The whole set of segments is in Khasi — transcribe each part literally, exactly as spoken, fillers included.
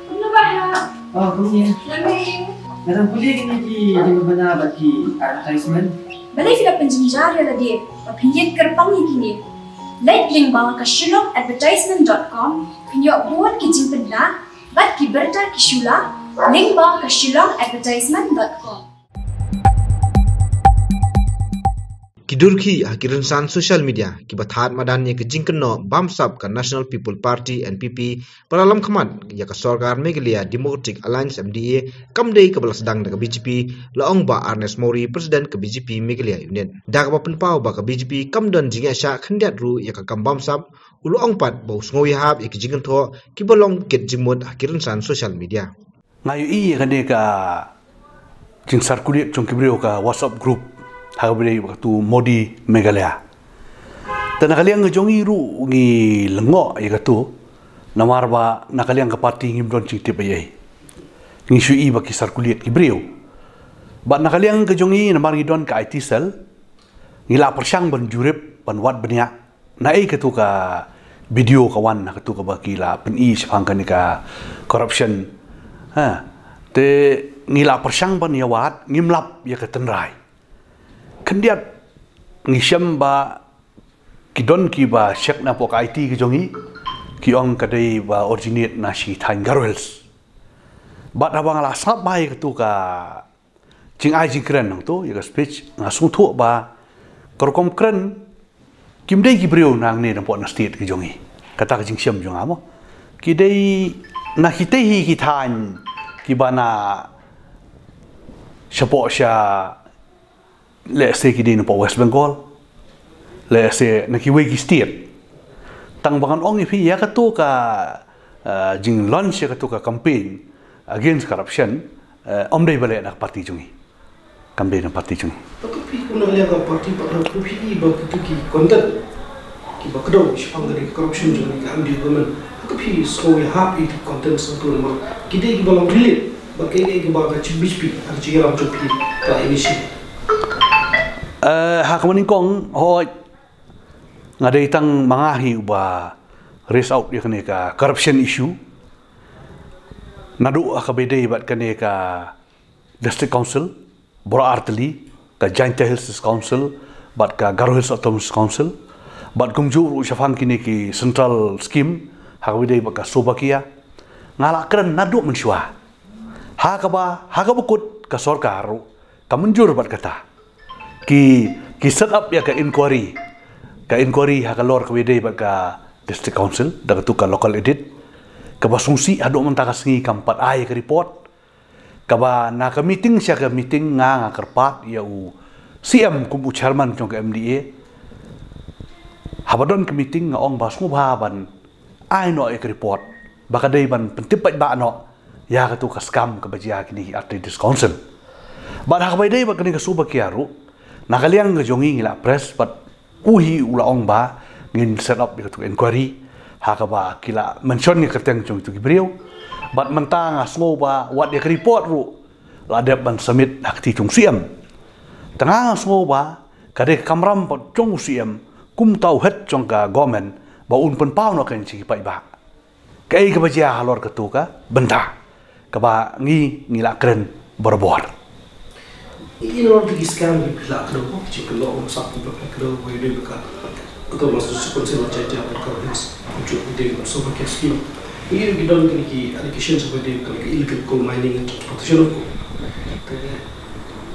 Kumno ba ha? Oh, kumne. Lame. Nga dang pule kine ki jingpynbna bad ki advertisement. Balei phi la pynjynjar ïa lade ba phin ïeng kyrpang ïa kine? Leit lyngba ka shillong advertisement dot com, phin ïoh bun ki jingpynbna bad ki bynta ki shula lyngba ka shillong advertisement dot com. Ki dur ki ha ki rynsan social media kiba thad madan ïa ka jingkynnoh bamsap ka National People Party, N P P, ba la lam khmat ïa ka sorkar Meghalaya Democratic Alliance, M D A, kam dei kaba la sdang da ka B J P, la ong Bah Ernest Mori, President ka B J P Meghalaya Unit. Da kaba pynpaw ba ka B J P kam don jingïaishah khyndiat ruh ïa ka kam bamsap, u la ong pat ba u sngew ïahap ïa ki jingkynthoh kiba long kit jingmut ha ki rynsan social media. Nga ïohi ïa kane ka jingsarkuliat jong ki briew ka WhatsApp group ha kaba dei ba katu Modi Meghalaya. Te na ka liang ka jong ngi ruh ngi lyngngoh ïa katu, namar ba na ka liang ka party ngim don jingtip ei ei. Ngi shu ïohi ba ki sarkuliat ki briew. Bad na ka liang ka jong ngi namar ngi don ka I T cell, ngi la pyrshang ban jurip ban wad bniah na ei katu ka video ka wan, na katu kaba ki la pyni shaphang kane ka corruption. Ha. Te ngi la pyrshang ban ïa wad, ngim lap ïa ka tynrai. Khyndiat ngi shem ba ki don kiba check na pok I T ka jong ngi, ki ong ka dei ba originate na shi thaiñ Garo Hills. Bad haba nga la sngap bha ïa katu ka jingai jingkren nangtu ïa ka speech, nga sngewthuh ba ka rukom kren kim dei ki briew nangne na pok na state ka jong ngi. Kata ka jingshem jong nga mo. Ki dei na kitei hi ki thaiñ kiba na shapoh sha, lehse ki dei na pok West Bengal, lehse na kiwei ki state. Tang ba ngan ong ïa phi ïa katu ka, eh, jinglaunch ïa katu ka campaign against corruption, eh, ym dei ba leh na ka party jong ngi. Kam dei na party jong ngi. Hato phi kum na liang ka party pat, hato phi i ba kito ki content kiba kdew shaphang ka dei ka corruption jong ka M D A government, hato phi sngew ïahap ïa ki content sngewthuh namar ki dei kiba long relate bad kaei kaei kaba ka Chief B J P ha ka jingïalam jong phi ka initiate? Eh, ha kaba nyngkong, hooid, nga dei tang ma nga hi uba raise out ïa kane ka corruption issue. Naduh ha kaba dei bad kane ka District Council baroh artylli, ka Jaintia Hills District Council bad ka Garo Hills Autonomous Council, bad kumjuh ruh shaphang kine ki central scheme ha kaba dei bad ka Sowbhagya. Nga la kren naduh mynshuwa. Ha kaba, ha kaba kut ka sorkar ruh ka mynjur bad kata. Ki, ki set up ïa ka inquiry, ka inquiry ha ka lor kaba dei bad ka District Council da katu ka local audit, kaba sngewsih haduh mynta ka sngi kam pat ai ka report. Kaba na ka meeting sha ka meeting nga, nga kyrpad ïa u C M kum u chairman jong ka M D A. Haba don ka meeting nga ong ba sngewbha ban ai noh ïa ka report ba ka dei ban pyntip paidbah noh ïa katu ka scam kaba jia kine ki artylli District Council. Bad ha kaba dei bad kane ka Sowbhagya ruh, na ka liang ka jong ngi ngi la press bad u hi u la ong ba ngin set up ïa katu ka inquiry ha kaba ki la mention ïa ka kyrteng jong kitu ki briew. Bad mynta nga sngew ba wat ïa ka report ruh la dep ban submit ha kti jong u C M. Te nga sngew ba ka dei ka kamram pat jong u C M kum uta u head jong ka government ba un pynpaw noh kein sha ki paidbah kaei kaba jia halor katu ka bynta kaba ngi, ngi la kren barabor. Ïa ki lor ki scam ki phi la kdew, ki jingkynnoh bamsap kiba phi la kdew, ba ïadei bad ka, ka Autonomous District Council of Jaintia bad Garo Hills, kumjuh ïadei bad Sowbhagya scheme. Ïa ki don kine ki allegations ba ïadei bad ka illegal coal mining and transportation of coal. Te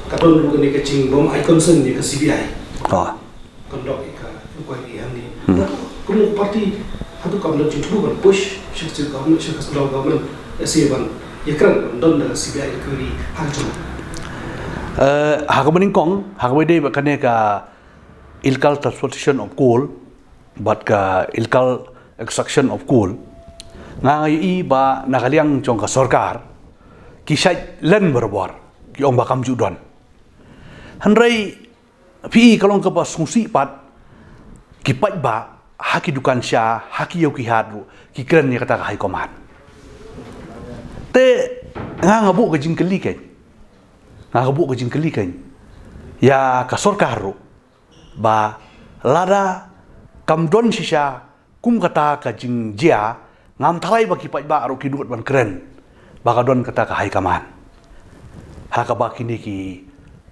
ka don ruh kane ka jingbym ai consent ïa ka C B I. Ah. Conduct ïa ka inquiry hangne. Hmm. Kumno ka party hato kam don jingthmu ban push sha ka state government, sha ka central government, lehse ban ïakren ban don da ka C B I inquiry ha ka jylla? Eh, ha kaba nyngkong, ha kaba dei bad kane ka illegal transportation of coal bad ka illegal extraction of coal, nga, nga ïohi ba na ka liang jong ka sorkar ki shait len barabor, ki ong ba kam ju don. Hynrei phi i ka long kaba sngewsih pat, ki paidbah ha ki dukan sha, ha ki ïew ki hat ruh ki kren ïa kata ka High Command. Te nga, nga buh ka jingkylli kein, nga, nga buh ka jingkylli kein ïa ka sorkar ruh ba lada kam don shisha kum kata ka jingjia, Ngam tharai ba ki paidbah ruh ki duh ban kren ba ka don kata ka high command. Ha kaba kine ki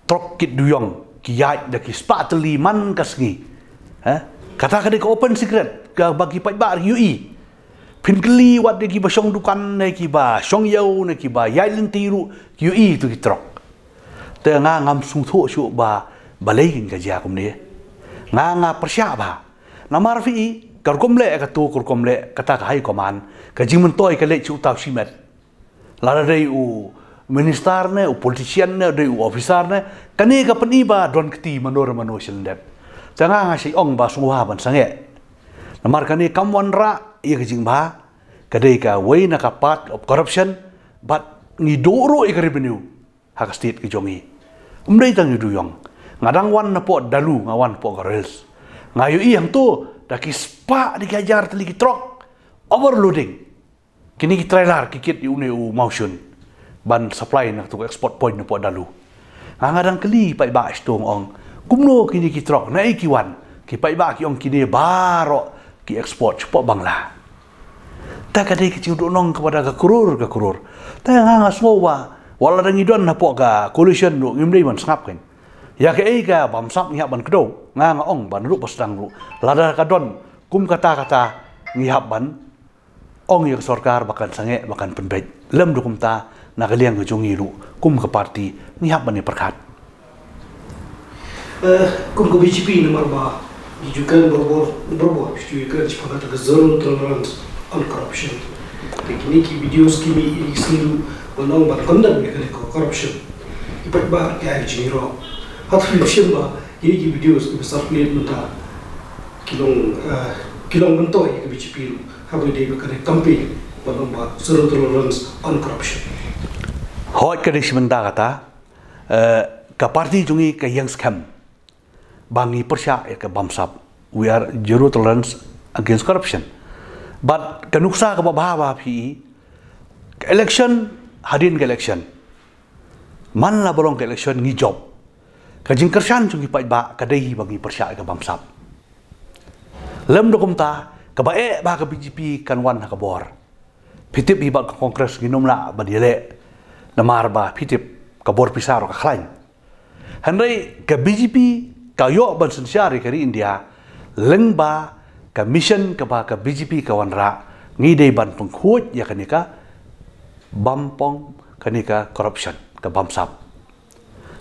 trok kit duyong ki ïaid da ki spah tylli man ka sngi. Ha? Kata ka dei ka open secret kaba ki paidbah ruh ki ïohi. Phin kylli wat da kiba shong dukan ne kiba shong ïew ne kiba ïaid lynti ruh ki ïohi tu ki trok. Te nga ngam sngewthuh shuh ba balei kin ka jia kumne. Nga nga pyrshah ba. Namar phi i, ka rukom leh ka tu, ka rukom leh kata ka high command, ka jingmyntoi ka leh shu taw shimet. Lada dei u minister ne, u politician ne, dei u officer ne, kane ka pyni ba don kti mano re mano sha lyndet. Te nga nga shai ong ba sngewbha ban sangeh. Namar kane kam wanrah ïa ka jingbha, ka dei kawei na ka part of corruption, bad ngi duh ruh ïa ka revenue ha ka state ka jong ngi. Ym dei tang ïa u duyong. Nga dang wan napoh Dalu, nga wan napoh Garo Hills. Nga ïohi hangto da ki spah da ki hajar tylli ki trok overloading. Kine ki trailer ki kit ïa une u mawshun ban supply na kato ka export point napoh Dalu. Nga nga dang kylli paidbah sha to, nga ong, kumno kine ki trok, naei ki wan? Ki paidbah ki ong kine baroh ki export shapoh Bangla. Te ka dei ka jingduhnong kaba da ka klur ka klur. Te nga nga sngew ba wat la dang ngi don hapoh ka coalition ruh ngim dei ban sngap kein. Ïa kaei ka bamsap ngi hap ban kdew. Nga nga ong ba naduh ba sdang ruh, lada ka don kum kata kata, ngi hap ban ong ïa ka sorkar ba kan sangeh, ba kan pynbeit. Lem da kumta, na ka liang ka jong ngi ruh kum ka party ngi hap ban ïa pyrkhat. Eh, kum ka B J P namar ba ngi ju kren barabor, barabor ngi ju kren shaphang kata ka zero tolerance on corruption. Te kine ki videos ki mih ïa ki sngi ruh ban ong ban condemn ïa kane ka corruption. Ki paidbah ki ai ka jingïaroh. Hato phim shem ba kine ki videos kiba circulate mynta ki long, eh, ki long myntoi ïa ka B J P ruh, haba dei ba kane ka campaign ban ong ba zero tolerance on corruption. Hooid, ka dei shi bynta kata. Eh, ka party jong ngi ka ïeng skhem ba ngi pyrshah ïa ka bamsap. We are zero tolerance against corruption. But ka nuksa kaba bha ba phi i, ka election, hadien ka election, man la ba long ka election ngi jop. Ka jingkyrshan jong ki paidbah ka dei hi ba ngi pyrshah ïa ka bamsap. Lem da kumta, kaba eh ba ka B J P kan wan ha ka bor, phi tip hi bad ka Congress ngin ym lah ban ïaleh. Namar ba phi tip ka bor pisa ruh ka khlaiñ. Hynrei ka B J P ka ïoh ban synshar ïa ka ri India lyngba ka mission kaba ka B J P ka wanrah, ngi dei ban pynkhuid ïa kane ka bampong, kane ka corruption, ka bamsap.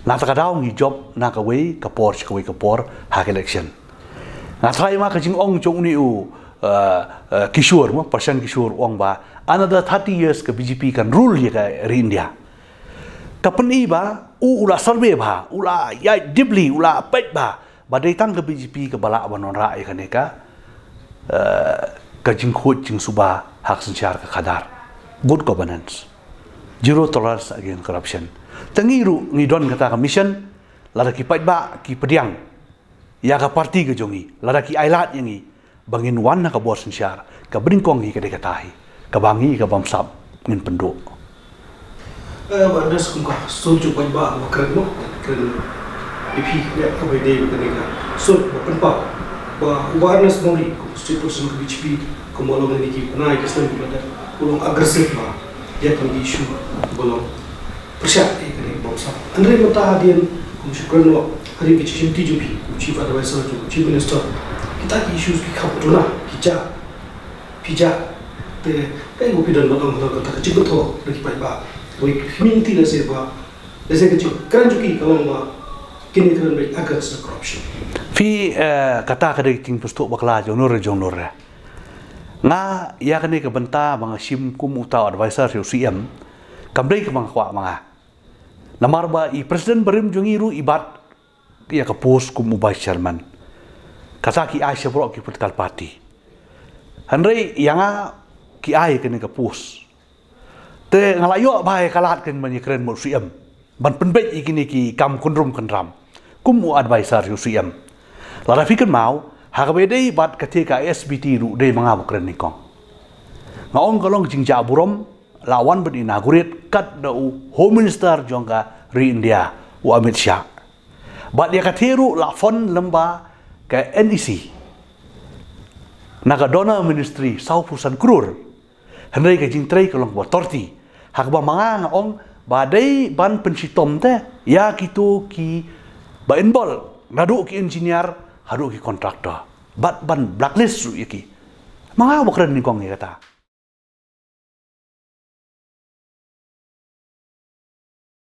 Na kata ka daw ngi jop na kawei ka por sha kawei ka por ha ka election. Nga tharai ma ka jingong jong une u, uh, uh, Kishore, mo, Prashant Kishore, u ong ba another thirty years ka B J P kan rule ïa ka ri India. Ka pyni ba u, u la survey bha, u la ïaid deeply, u la peit bha ba dei tang ka B J P kaba lah ban wanrah ïa kane ka, eh, ka jingkhuid jingsuba ha ka synshar ka khadar. Good governance. Zero tolerance against corruption. Te ngi ruh ngi don kata ka mission, lada ki paidbah ki pdiang ïa ka party ka jong ngi, lada ki ailad ïa ngi ba ngin wan ha ka bor synshar, kaba nyngkong hi ka dei kata hi, kaba ngi ka bamsap ngin pynduh. Eh, ba das kum ka sur jong paidbah ba kren mo, kren ïa phi, ïa kaba dei ba kane ka sur ba pynpaw ba u Bah Ernest Mawrie kum spokesperson ka B J P, kum ba long ïa ki bnai ki snem ba la dep u long aggressive ba ïa kine ki issue ba long pyrshah ïa kane ka bamsap. Hynrei mynta hadien kum shu kren mo, hadien ka jingshimti jong phi, Chief Advisor jong Chief Minister, kita ki issues ki kham duna, ki jah, phi jah. Te kaei ba phi don ban ong halor kata ka jingkynthoh na ki paidbah? Wei, phi mynta lehse ba, lehse ka jingkren jong ki ka long ba kine kren beit against the corruption. Phi, eh, kata ka dei ka jingpynshoi bakla jong nure jong nure. Nga ïa kane ka bynta ba nga shim kum uta u advisor sha u C M, kam dei kaba nga kwah ma nga. Namar ba i president barim jong ngi ruh i bat ïa ka post kum u vice chairman. Kata ki ai sha baroh ki political party. Hynrei ïa nga ki ai kane ka post. Te nga la ïoh bha ïa ka lad kan ban ïakren bad u C M ban pynbeit ïa kine ki kam kynrum kynram kum u advisor ïa u C M. Lada phi kynmaw, ha kaba ïadei bad kata ka S B T ruh dei ma nga ba kren nyngkong. Nga ong ka long jingjah burom, la wan ban inaugurate kat da u Home Minister jong ka ri India, u Amit Shah. Bad ïa kata ruh la fund lyngba ka N E C na ka donor ministry, sawphew san klur. Hynrei ka jingtrei ka long ba authority. Ha kaba ma nga nga ong ba dei ban pynshitom te ïa kito kiba involve, naduh ki engineer haduh ki contractor. Bad ban blacklist ruh ïa ki. Ma nga ba kren nyngkong ïa kata.